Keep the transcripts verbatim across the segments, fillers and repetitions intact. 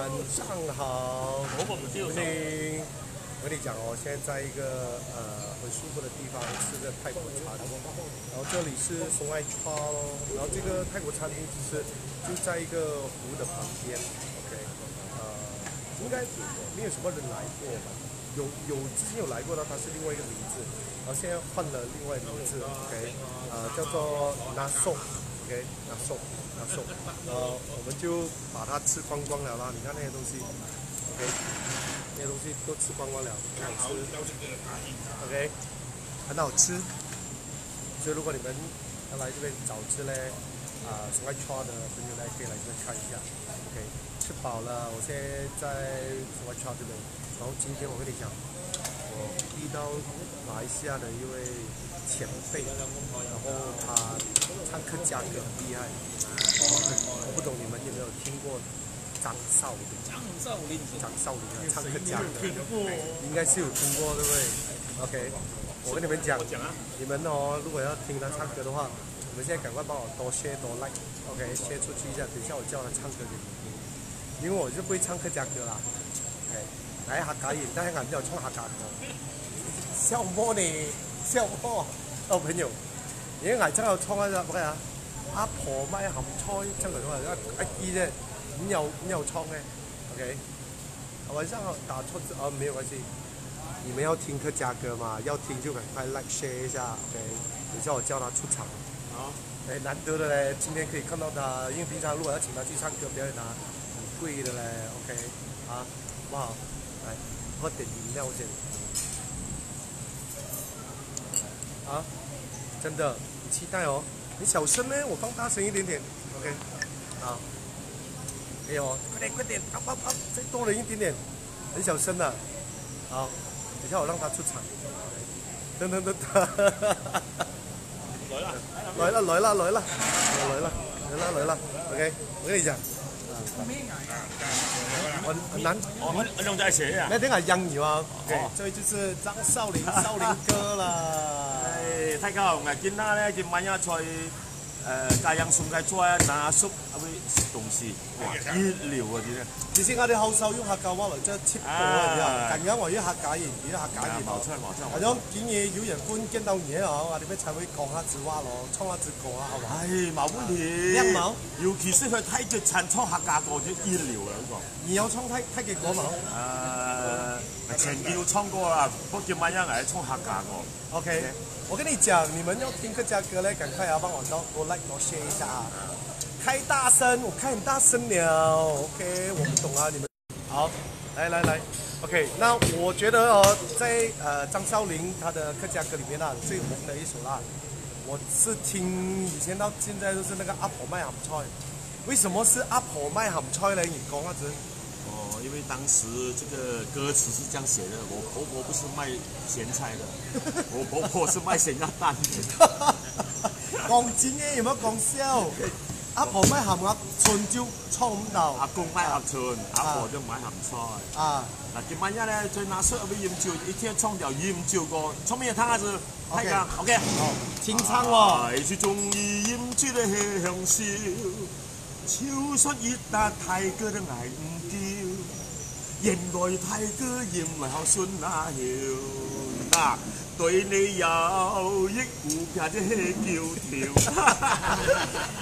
上好，我跟你我跟你讲哦，现在在一个呃很舒服的地方吃个泰国餐，然后这里是 Sungai Chua 咯，然后这个泰国餐厅其实就在一个湖的旁边，OK，呃，应该没有什么人来过吧？有有之前有来过的，它是另外一个名字，然后现在换了另外一个名字，OK，呃，叫做 Nasok，OK，Nasok，Nasok，呃，我们就把它吃光光了啦。你看那些东西，OK，那些东西都吃光光了，很好吃，OK，很好吃。所以如果你们要来这边找吃嘞，啊，Sungai Chua 的朋友呢，可以来这边看一下。OK，吃饱了，我现在在 Sungai Chua 这边，然后今天我跟你讲，我遇到马来西亚的一位前辈，然后他唱客家歌很厉害，我不懂你们有没有听过张少林？张少林，张少林啊，唱客家歌，应该是有听过，对不对？OK，我跟你们讲，你们哦，如果要听他唱歌的话，你们现在赶快帮我多 share 多 like，OK，share 出去一下，等一下我叫他唱歌给你们听，因为我是不会唱客家歌啦，哎，来客家人，但是俺没有唱客家歌，笑么呢？笑么？哦，朋友，因为俺正好唱那个，不啊，阿婆卖鹹菜，正好唱啊，啊，记得，你有你有唱哎，OK。 晚上打错字哦，没有关系。你们要听客家歌吗？要听就赶快 like share 一下，OK。等一下我叫他出场。好。哎，难得的嘞，今天可以看到他，因为平常如果要请他去唱歌表演啊，很贵的嘞，OK。啊，好不好？来，喝点饮料先。啊，真的很期待哦。你小声呢，我放大声一点点。OK，好。哎呦，快点快点，啊啊啊，再多人一点点，很小声的。好，等一下我让他出场。噔噔噔噔。来了，来了，来了，来了，来了，来了，来了。OK，我跟你讲，很很难。我们用在谁啊？那天啊，央你啊，OK，这位就是张少林，少林哥啦。哎，大家好，我今仔咧，今晚要在呃，嘉阳松该做啊，拿手啊，会东西，哇，一流啊，真的。其实我哋好少用客家话了，这七步啊，啊感觉我用客家人，用客家人冇错冇错反正今日有缘分见到你哦，我哋咪才会讲下子话咯，唱下子歌啊，好吧？哎，冇问题。亮毛，尤其是在太极拳唱客家歌就一流了，我讲。你要唱太太极歌吗？呃，前期有唱过啦，不过今晚要来唱客家歌。 OK，我跟你讲，你们要听客家歌嘞，赶快啊，帮我多多 like 多 share 一下啊！开大声，我开很大声了。OK，我不懂啊，你们。好，来来来，OK，那我觉得哦，在呃张少林他的客家歌里面啊，最红的一首啦，我是听以前到现在都是那个阿婆卖鹹菜。为什么是阿婆卖鹹菜嘞？你讲啊子。哦，因为当时这个歌词是这样写的，我婆婆不是卖咸菜的，我婆婆是卖咸鸭蛋的。讲真个，有没有讲笑？阿婆卖鹹鴨春就唱唔到。阿公卖鹌鹑，阿婆就卖鹹菜。啊，嗱，今晚呢，最拿手个饮酒，一天唱条饮酒歌，唱咩汤啊子？ OK 大家，OK。哦，清唱哦。哎，最中意饮酒个係香酒，就算一打太过都挨唔丢。原来太过饮来好顺啊哟，那对你有益无价的係酒条。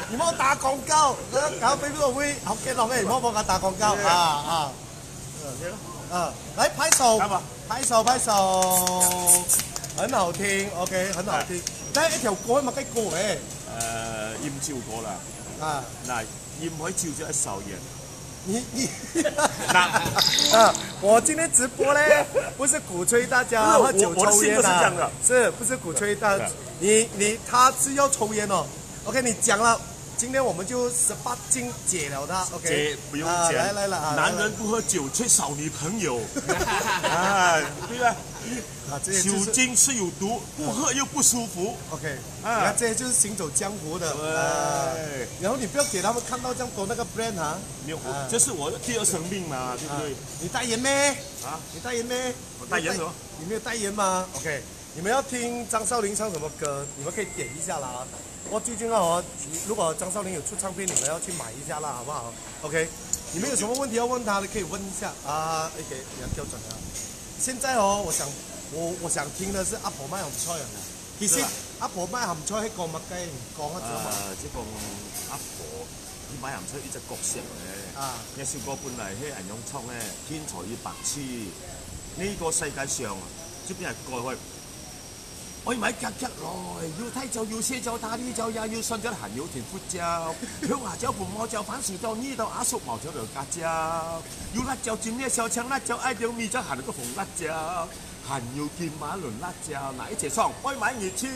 你莫打广告，搞飞不会好get到咩？你莫帮我打广告啊啊！嗯，来拍手，干嘛？拍手拍手，很好听，OK，很好听。但一条歌嘛，该歌诶，呃，饮酒歌啦，啊，那饮开酒就要少饮。你你那啊，我今天直播嘞，不是鼓吹大家喝酒我我的抽烟啊性格是这样的，是不是鼓吹大对？你你他是要抽烟哦，OK，你讲了，今天我们就十八禁解了他，OK，姐不用啊，钱，来来来啊，男人不喝酒，却少女朋友。哎，对吧？啊，这些就是酒精是有毒，不喝又不舒服。 OK，啊那这些就是行走江湖的。对啊然后你不要给他们看到这样多那个 brand 啊。没有，啊这是我的第二生命嘛，对不对？你代言咩？啊，你代言咩？我代言什么？你没有代言吗？OK，你们要听张少林唱什么歌？你们可以点一下啦。我最近啊，哦，如果张少林有出唱片，你们要去买一下啦，好不好？OK，你们有什么问题要问他的，可以问一下啊。OK，你要调转啊。现在哦，我想，我我想听的是阿婆卖鹹菜啊。其实是吧阿婆卖鹹菜，係講麼个？你講啊，知道吗？呃，即講阿婆，佢賣鹹菜一隻角色咧。啊，這首歌本來係恁樣唱咧，天才與白痴。呢個世界上，這邊係過去。愛買腳腳來，有大隻有細隻，大隻隻也有酸隻，還有甜苦隻。鄉下隻、本毛隻、番薯隻、二隻阿叔毛隻、老家隻，有辣椒、尖个、小青辣椒、愛條米隻，還有個紅辣椒，還有金馬倫辣椒。哪一隻爽？愛買你就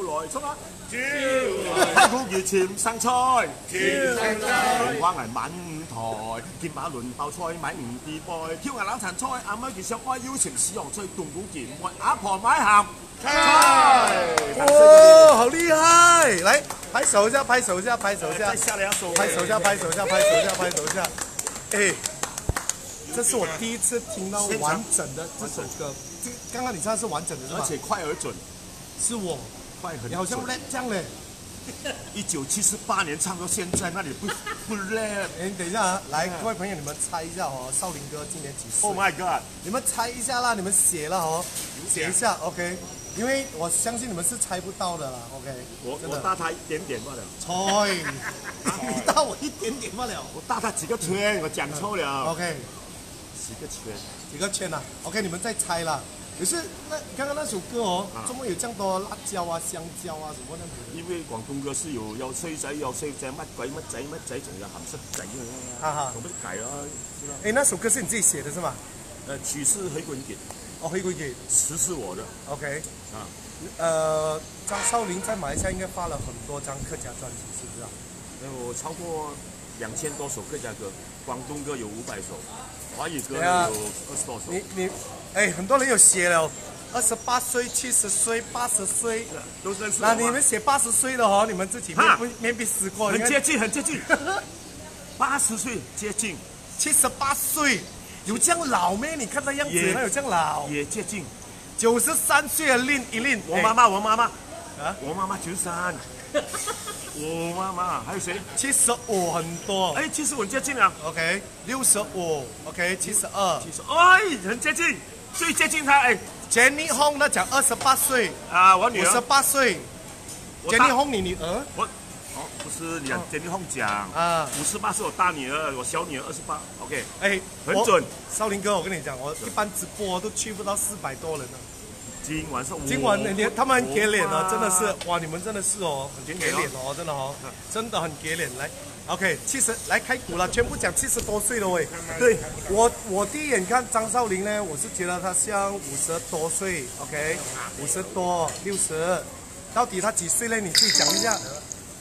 來衝啊！就來！太古佢尋生菜，尋生菜。紅花泥滿台，金馬倫包菜買五支杯，挑牙冷殘菜，阿妹佢想愛有尋西洋菜、冬菇、金妹，阿婆買鹹。 哇，好厉害！来，拍手一下，拍手一下，拍手一下再，下來要收拍手一下，拍手一下，拍手一下，拍手一下。哎，这是我第一次听到完整的这首歌。这刚刚你唱的是完整的是吧？而且快而準，是我，快很準。你好像 rap 这样嘞。一九七十八年唱到現在，那你不不 rap？哎，等一下啊，来，各位朋友，你们猜一下哦，少林哥今年几岁？ Oh my god！你们猜一下啦，你们写了哦，写一下，OK。因为我相信你们是猜不到的啦，OK。我真的我大他一點點罢了，猜，你大我一点点罢了。我大他幾個圈，我講錯了。 OK，幾個圈？几个圈啊？OK，你们再猜啦。可是那刚刚那首歌哦，啊怎么有这样多辣椒啊、香蕉啊什么那样子的？因為廣東歌係有要衰仔、要衰仔，乜鬼乜仔乜仔，仲有鹹濕仔啊，哈哈我們改啊，是吧？哎，那首歌是你自己写的是吗？呃，曲是許冠傑，哦，許冠傑詞是我的，OK。啊。呃，张少林在马来西亚应该发了很多张客家专辑，是不是啊？有超過兩千多首客家歌，廣東歌有五百首，華語歌有對啊二十多首，你你，哎，很多人有写了，二十八岁、七十岁、八十岁。都認識我嗎。那你们写八十岁的哦，你们自己面哈不面壁思过？很接近，很接近，八十歲接近，七十八岁，有这样老咩？你看他样子，也哪有这样老？也接近。九十三岁的林依林，我媽媽，我媽媽，啊我媽媽九十三，我媽媽還有誰？七十五很多。哎，其實我很接近啊。 OK，六十五，OK，七十二。其實哎，很接近，最接近她哎。 Jenny Hong 那讲二十八岁，啊，我女五十兒，八岁。我大 Jenny Hong，你女儿？我哦不是你哦跟你讲，啊五十八是我大女兒，我小女兒二十八，OK。哎，很準我少林哥，我跟你讲，我一般直播都去不到四百多人了。今晚是我今晚你他们很给脸啊，我真的是哇，你们真的是哦，很给脸哦，真的哦，真的很给脸。来，OK，七十来开鼓了，全部讲七十多岁了喂。对，我我第一眼看张少林呢，我是觉得他像五十多岁，OK，五十多六十，到底他几岁呢？你自己讲一下。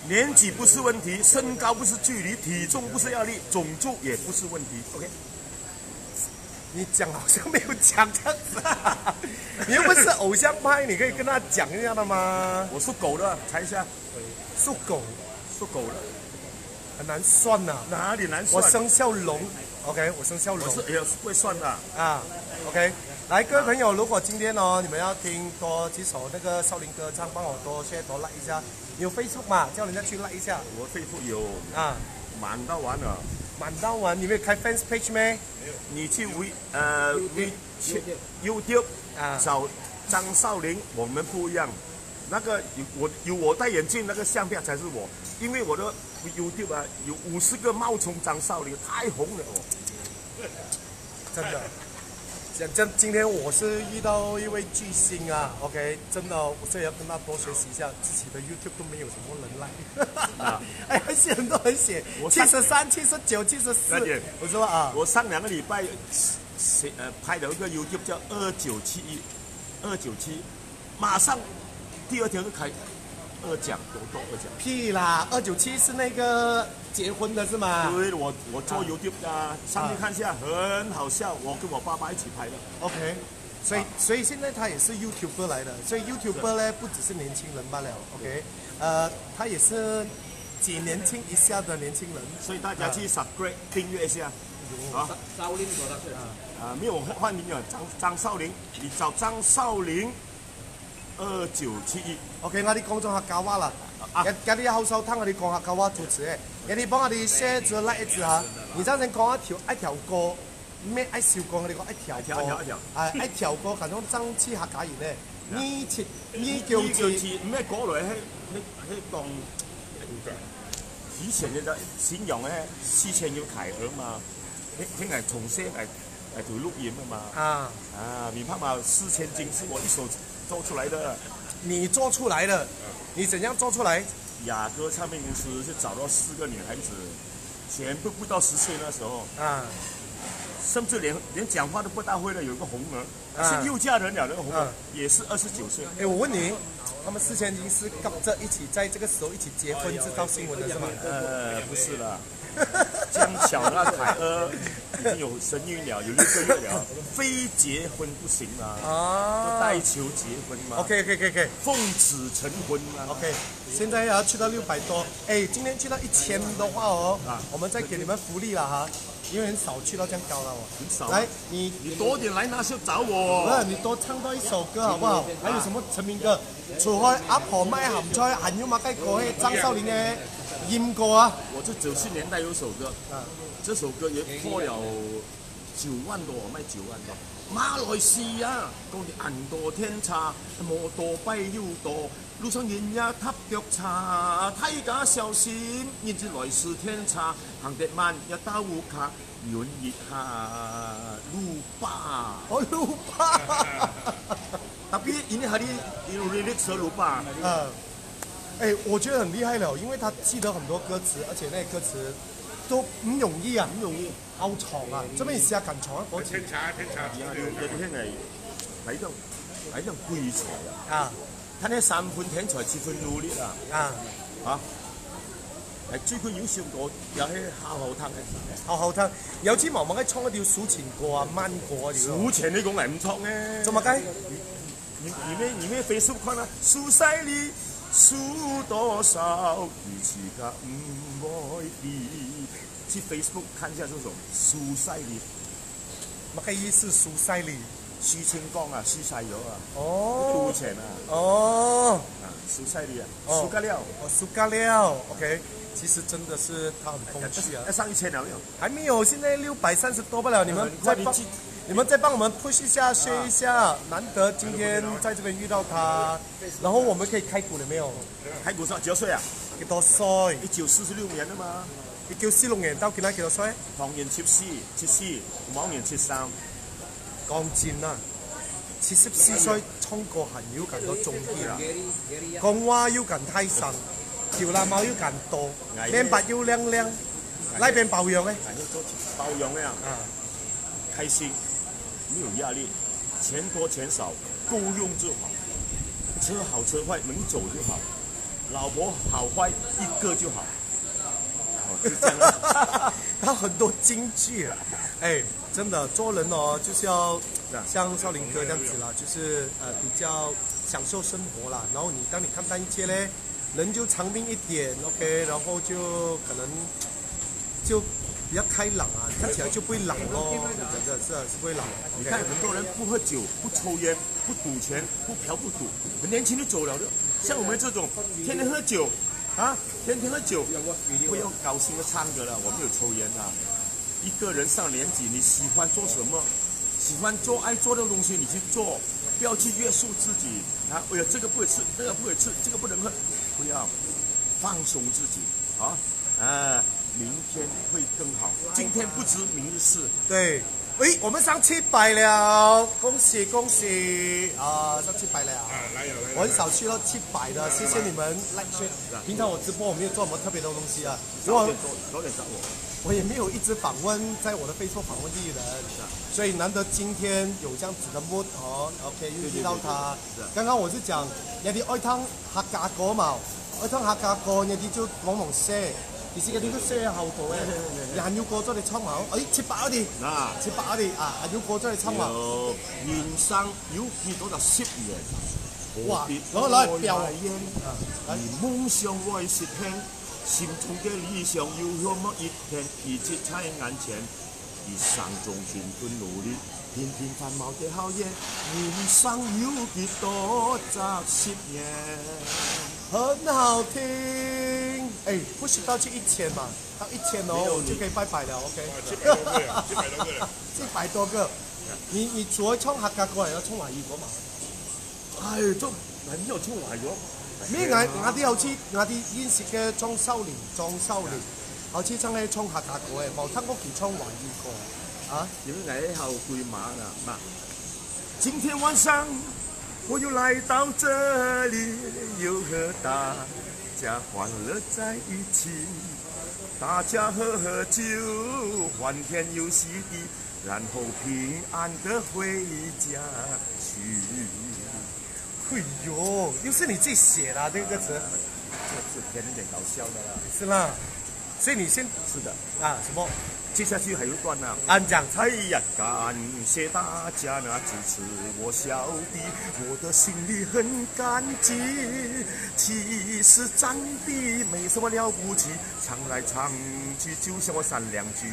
年纪不是问题，身高不是距离，体重不是压力，种族也不是问题。OK，你讲好像没有讲这样子、啊，你又不是偶像派，你可以跟他讲一下的吗？我属狗的，猜一下，属狗属狗的，很难算呐、哪里难算？我生肖龙，OK，我生肖龙我是也是会算的。啊，OK。来，各位朋友，如果今天哦，你们要听多几首那个少林歌唱，帮我多 share 多 like 一下。你有 Facebook 嘛？叫人家去 like 一下我 Facebook 有啊。满到完了，满到完，你们有开 fans page 没？你去微呃微去 YouTube 啊找张少林，我们不一样。那个有我有我戴眼镜那个相片才是我，因为我的 YouTube 啊有五十个冒充张少林，太红了哦。真的。讲真，今天我是遇到一位巨星啊，OK，真的，我所以要跟他多学习一下，自己的 YouTube 都没有什么人来。啊哎，还是很多人写我上七十三、七十九、七十四了解，我说啊，我上两个礼拜写呃拍了一个 YouTube 叫二九七一，二九七，马上第二天就开二奖，多多二奖。屁啦，二九七是那个结婚的是吗？因为我我做 YouTube 啊，上去看一下，很好笑，我跟我爸爸一起拍的。 OK，所以所以现在他也是 YouTuber 来的，所以 YouTuber 呢不只是年轻人罢了，OK，呃，他也是几年轻以下的年轻人，所以大家去 subscribe 订阅一下。啊少林多少岁？啊，没有我换名了，张张少林，你找张少林二九七一。 OK，我哋讲咗客家话啦，啊今今日好收听我哋讲客家话主持诶，你幫𠊎兜share一下，like一下哈。你這陣講一條，一條歌，毋係一首歌，你講一條歌。一條，一條，一條。啊，一條歌，感覺正式客家人呢。你七，你九七。你九七，毋係歌來，係，係，係講，以前个形容个四千有大額嘛，係，係𠊎從細𠊎 哎，有錄音的嘛。啊。啊，你看嘛，四千金是我一手做出來的。你做出來的？你怎樣做出來？雅歌唱片公司是找到四个女孩子，全部不到十岁那时候，啊。甚至连，连讲话都不大会的，有一个红儿，啊。现在又嫁人了，那个红儿，啊。也是二十九岁。哎，我问你，他们四千金是跟着一起在这个时候一起结婚制造新闻的是吗？呃，不是啦。 这样巧，那凯儿已经有身孕了，有六个月了，非结婚不行啊。啊。都带球结婚嘛。OK，OK，OK，OK。奉子成婚嘛。OK，现在要去到六百多，哎，今天去到一千的话哦，啊。我们再给你们福利了哈，因为很少去到这样高了哦。很少啊。来，你，你多点来那秀找我。不是，你多唱多一首歌好不好？还有什么成名歌？ 除開阿婆賣鹹菜，還有麼个歌係張少林个音歌啊？我这九十年代有首歌，啊。这首歌也破了九万多，卖九万多。马来西亚，讲你恁多天差，摩托拜又多，路上人也踏脚差，大家小心，人之来时天差，行得慢也到屋下。 忍一下，魯巴。哦，魯巴。Tapi ini hari ini lyrics 和鲁巴。嗯。哎，我觉得很厉害了，因为他记得很多歌词，而且那些歌词都很容易啊。很容易。好唱啊，这边也是要敢唱啊，国际。天差，天差。有，有，有，有，有一种，有一种鬼才啊。啊。 他那三分天才，七分努力啊。啊。啊。哎，最近有首歌，也是好好听的。好好听。有時慢慢个唱一條抒情歌啊，慢歌啊，對吧？抒情你講來毋唱呢？做麼个？你，你，你們，你們Facebook看啊，輸晒你，輸多少，佢自家毋會知。去Facebook看一下這首輸晒你。麼个意思？輸晒你？輸清光啊，輸晒咗啊。哦。賭錢啊。哦。啊，輸晒你啊，哦。輸个了。哦，輸个了。OK，其实真的是他很风趣啊。要上一千了没有？还没有，现在六百三十多不了，你们再帮，呃，你快点去。你们再帮我们 push 一下，share 一下。难得今天在这边遇到他，然后我们可以开鼓了没有？开鼓上几多岁啊？几多岁？一九四六年的吗？一九四六年到今仔几多岁？同年七四，七四，某年七三。讲真啊，七十四岁唱歌还有感到中意啊，讲话又敢大声，酒拉猫又敢多，面白又亮亮，那边保养呢？保养的啊。啊。 开心，没有压力，钱多钱少够用就好，车好车坏能走就好，老婆好坏一个就好。哦，就这样啊。他很多金句啊，哎，真的做人哦，就是要是啊。像少林哥这样子啦，就是呃比较享受生活啦。然后你当你看淡一切嘞，人就长命一点，OK，然后就可能 就比较开朗啊，看起来就不会老咯，真的是啊，是不会老。你看很多人不喝酒、不抽烟、不赌钱、不嫖不赌，很年轻就走了的。像我们这种天天喝酒啊，天天喝酒，不要高兴的唱歌了，我没有抽烟啊。一个人上年纪，你喜欢做什么？喜欢做爱做的东西，你去做，不要去约束自己啊。哎呀，这个不可以吃，那个不可以吃，这个不能喝，不要，放松自己啊。 啊，明天会更好，今天不知明日事。对，诶，我们上七百了，恭喜恭喜啊，上七百了。啊，来了，来了，我很少去到七百的，谢谢你们。来，平常我直播我没有做什么特别的东西啊，我早点多，早点找我。我也没有一直访问，在我的 Facebook 访问艺人，所以难得今天有这样子的 mood 哦，OK，又遇到他。对，对，对，对，是啊。刚刚我是讲，你的爱汤 客家歌嘛，愛唱客家歌，你就講講些。其實佢都寫好多誒，你還有歌做得唱嘛？誒，七百个，啊。七百个啊，還有歌做得唱嘛？有，人生有幾多个十年？哇，何必來來表啊。愛埋怨？啊，來。你夢想會實現，心中的理想有那麼一天，一直在眼前。 一生中勤奮努力，平平凡凡的好嘢，人生有幾多隻十年？很好聽。哎，不是到去一千嘛，到一千哦，没有你就可以拜拜了，OK。啊，七百多个了，七百多个了。七百多个，你你除了唱客家歌，还要唱华语歌嘛？哎，这还没有唱完哟。没有，我我哋好似我哋认识个张少林，张少林，好似唱个唱客家歌诶，冇听过佢唱华语歌啊。因为我好鬼马啦嘛。今天晚上我又来到这里，又和大家欢乐在一起，大家喝喝酒，欢天游戏地，然后平安的回家去。哎呦，又是你自己写的、啊、这个歌词，这是有点搞笑的啦。是啦。所以你先是的，啊什么？接下去还有一段呢。啊，你讲。哎呀，感谢大家呢支持我小弟，我的心里很感激。其实长辈没什么了不起，唱来唱去就像我三两句。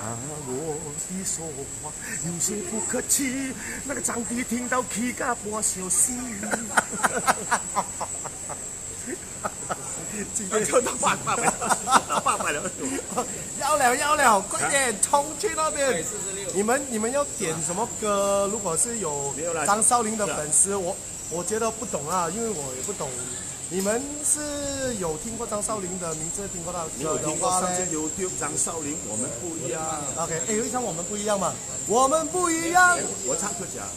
啊，我的说话有些不客气，那个长辈听到气个不小心。今天就到八百了，到八百了。要了要了，快点冲去那边。你们你们要点什么歌？如果是有没有啦张少林的粉丝，我我觉得不懂啊，因为我也不懂。你们是有听过张少林的名字，听过他的你有听过上次歌的话呢？有丢张少林，我们不一样。 OK，哎，有一唱我们不一样嘛，我们不一样，我唱客家，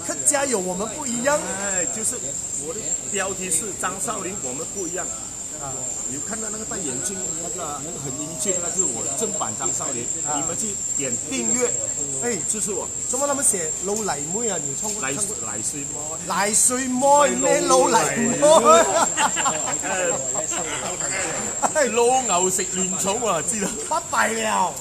客家有我们不一样。哎，就是我的标题是张少林，我们不一样。啊，你有看到那个戴眼镜那个那个很英俊，那就是我正版张少林。你们去点订阅，哎，支持我。怎么那么写老泥妹啊？你唱过来唱过来水么？泥水妹，你老泥妹，哎，老牛食嫩草啊，知道？八百了，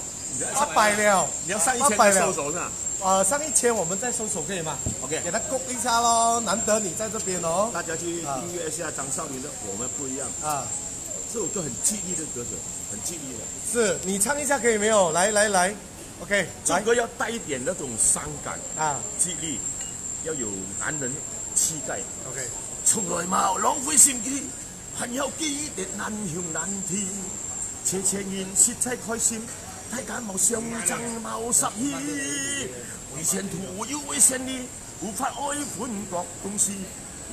八百了。你要上一千再收手是吧？呃，上一千我们再收手可以吗？ OK 给他鼓一下喽，难得你在这边哦。大家去订阅一下张少林的《我们不一样》，啊，这首歌很激励的歌手，很激励的。是你唱一下可以没有？来来来，OK，来这首歌要带一点那种伤感、啊激励，要有男人气概。，OK，从来冇浪费心机，还要记得难兄难弟。这千人实在开心，大家冇相争冇杀气，为前途又为先例，无法爱分各东西。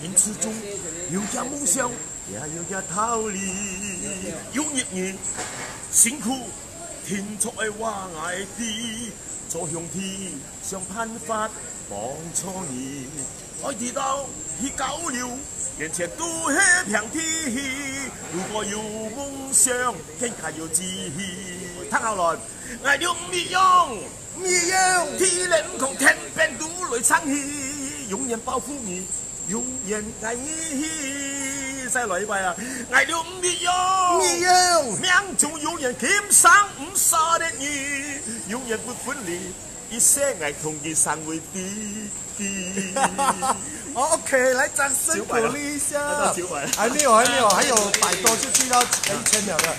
人之中有个梦想，也有个道理。有日日辛苦，听错个话爱知，做兄弟想办法帮助你。爱知道去交流，眼前都系平地。如果有梦想，更加有志气。听好了，爱你唔一样。 唔一样。地雷唔同天边都来唱起，永远保护你，永远爱你。再来一摆啊！爱你唔一样，唔一样。命中永远金山唔杀的你，永远不分离，一生爱同你成为弟弟。 OK，来掌声鼓励一下。九百了，还没有，还没有，还有百多就去到一千了的。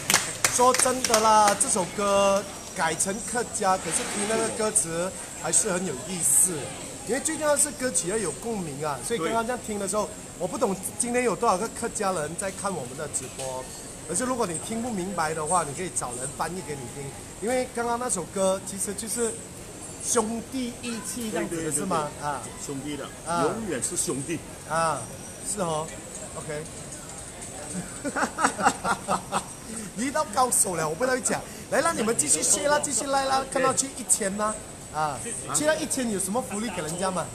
说真的啦，这首歌改成客家，可是听那个歌词还是很有意思。因为最重要是歌曲要有共鸣啊，所以刚刚这样听的时候，我不懂今天有多少个客家人在看我们的直播。可是如果你听不明白的话，你可以找人翻译给你听。因为刚刚那首歌其实就是兄弟义气这样子的是吗？啊。兄弟的，啊永远是兄弟。啊，是哦，OK。你到高手了，我不知道讲。来啦，你们继续谢啦，继续来啦，看到去一千啦，啊，去到一千有什么福利给人家吗？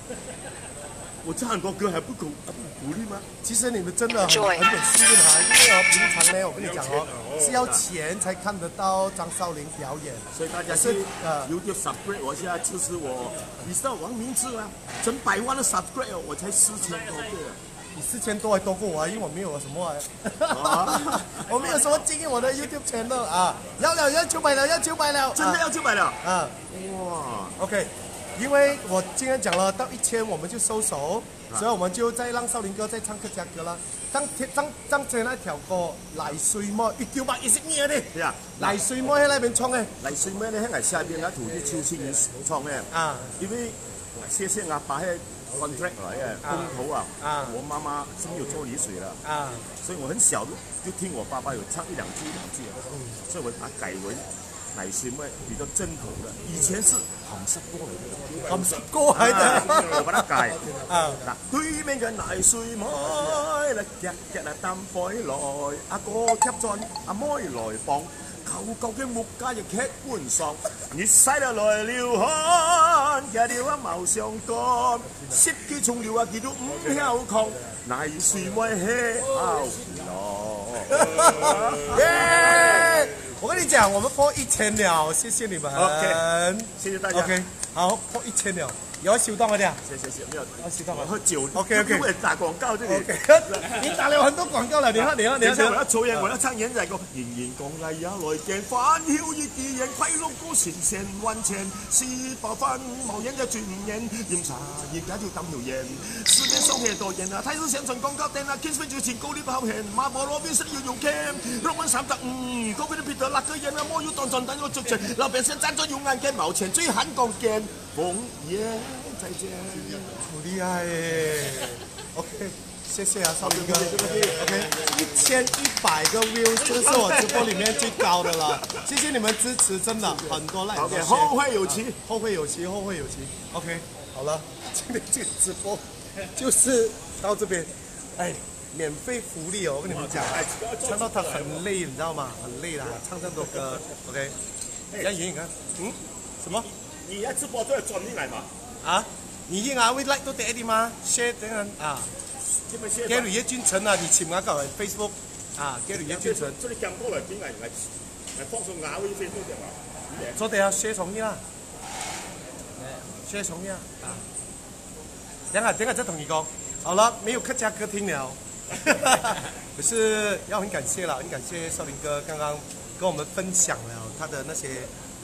我唱很多歌还不够，还不鼓励吗？其实你们真的很很有幸运哈，因为哦，平常呢，我跟你讲哦，是要钱才看得到张少林表演。所以大家是去呃 YouTube subscribe 我一下支持我，你知道王明志吗？整百万的 subscribe 我才四千多个。你四千多还多过我啊，因为我没有什么啊，啊，我没有什么经营我的 YouTube channel 啊。要了，要九百了，要九百了，真的要九百了。啊。哇， OK，因为我今天讲了到一千我们就收手，所以我们就再让少林哥再唱客家歌了。张天张张天那条歌《来水妹》，一九八一是你的呢。对呀，《来水妹》在那边唱哎。来水妹呢，还下边那土地秋青人唱哎，啊，因为谢谢阿爸迄contract来个啊，工头啊，啊，我妈妈是没有做泥水了，啊，所以我很小就听我爸爸有唱一两句一两句啊，所以我把它改为泥水妹比较正统的，以前是红色过来的，红色过来的，啊，我把它改啊。那对面个泥水妹来，夹夹啊担杯来，阿哥贴转，阿妹来帮。 高高个木架亦企穩上，日晒了來流汗，佢流啊冇相干，十幾重流啊佢都毋曉扛，泥水妹係好咯。耶！我跟你讲，我们破一千了，谢谢你们。OK，谢谢大家。OK，好，破一千了，有要收到吗？这样？谢谢谢谢，没有，要收到吗？我喝酒，OK，OK，因为打广告这里。OK，你打了很多广告了，你看，你看，你看，等一下我要抽烟，我要唱烟仔歌。 人人讲来也来见，饭后一支烟，快乐过神仙万千。食饱饭，冒烟就转烟，饮茶一家就当有烟。市面上很多烟啊，泰式香醇广告店啊，Kingsman就请够力好烟，马波罗宾是有有烟，六万三十五，高飞的彼得那个烟啊，没有短短但有足钱，老百姓站着有眼见，冇钱最喊讲见，红烟再见。好厉害耶！OK。 谢谢啊，少林哥。OK，一千一百个 views，这个是我直播里面最高的了。谢谢你们支持，真的很多 like。OK，后会有期。后会有期，后会有期。OK，好了，今天这个直播就是到这边。哎，免费福利哦，我跟你们讲，唱到他很累，你知道吗？很累啦，唱这么多歌。OK，要赢啊？嗯？什么？你要直播做得转进来嘛？啊？你赢啊？We like to take 嘛？Share 等等啊。这边 share 吧。Gary 叶俊成啊，你请我搞 Facebook 啊，Gary 叶俊成。这里讲过了，进来来来放松啊，我一飞过掉嘛。做得啊，share 同意啦。share 同意啊。啊。等下等下再同你讲。好了，没有客家歌厅了。可是要很感谢啦，很感谢少林哥刚刚跟我们分享了他的那些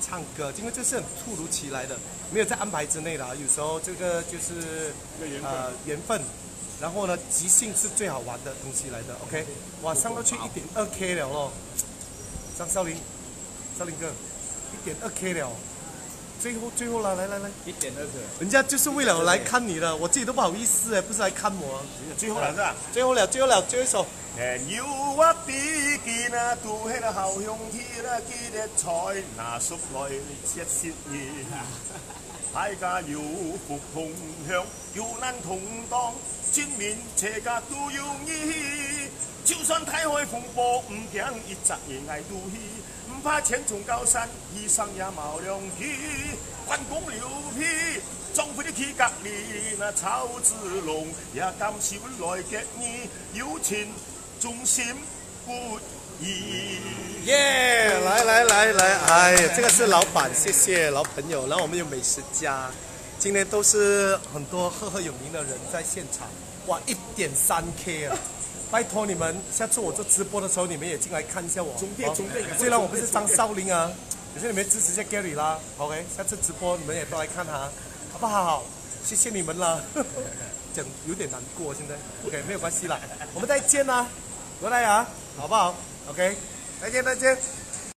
唱歌，因为这是很突如其来的，没有在安排之内啦。有时候这个就是呃缘分，然后呢，即兴是最好玩的东西来的。OK，哇，上到去一点二 K 了咯，张少林，少林哥，一点二 K 了，最后最后了，来来来，一点二 K，人家就是为了来看你的，我自己都不好意思哎，不是来看我啊。最后了是吧？最后了，最后了，最后一首。 哎，有啊，比起那都黑了好兄弟了，记得在那熟来切切你。大家有福同享，有难同当，今明自家都有义。就算大海风暴，毋惊一隻人爱肚皮，毋怕千重高山，一生也冇两期。关公刘备，张飞的去隔离，那赵子龙也甘心来给你。 友情忠心不移。耶！来来来来，哎，这个是老板，谢谢老朋友。然后我们有美食家，今天都是很多赫赫有名的人在现场，哇，一点三 K 啊！拜托你们，下次我做直播的时候，你们也进来看一下我。中间中间，虽然我不是张少林啊，可是你们支持一下 Gary 啦，OK？下次直播你们也都来看哈，好不好？谢谢你们啦。讲有点难过，现在 OK，没有关系啦，我们再见啦，回来啊，好不好？OK，再见再见。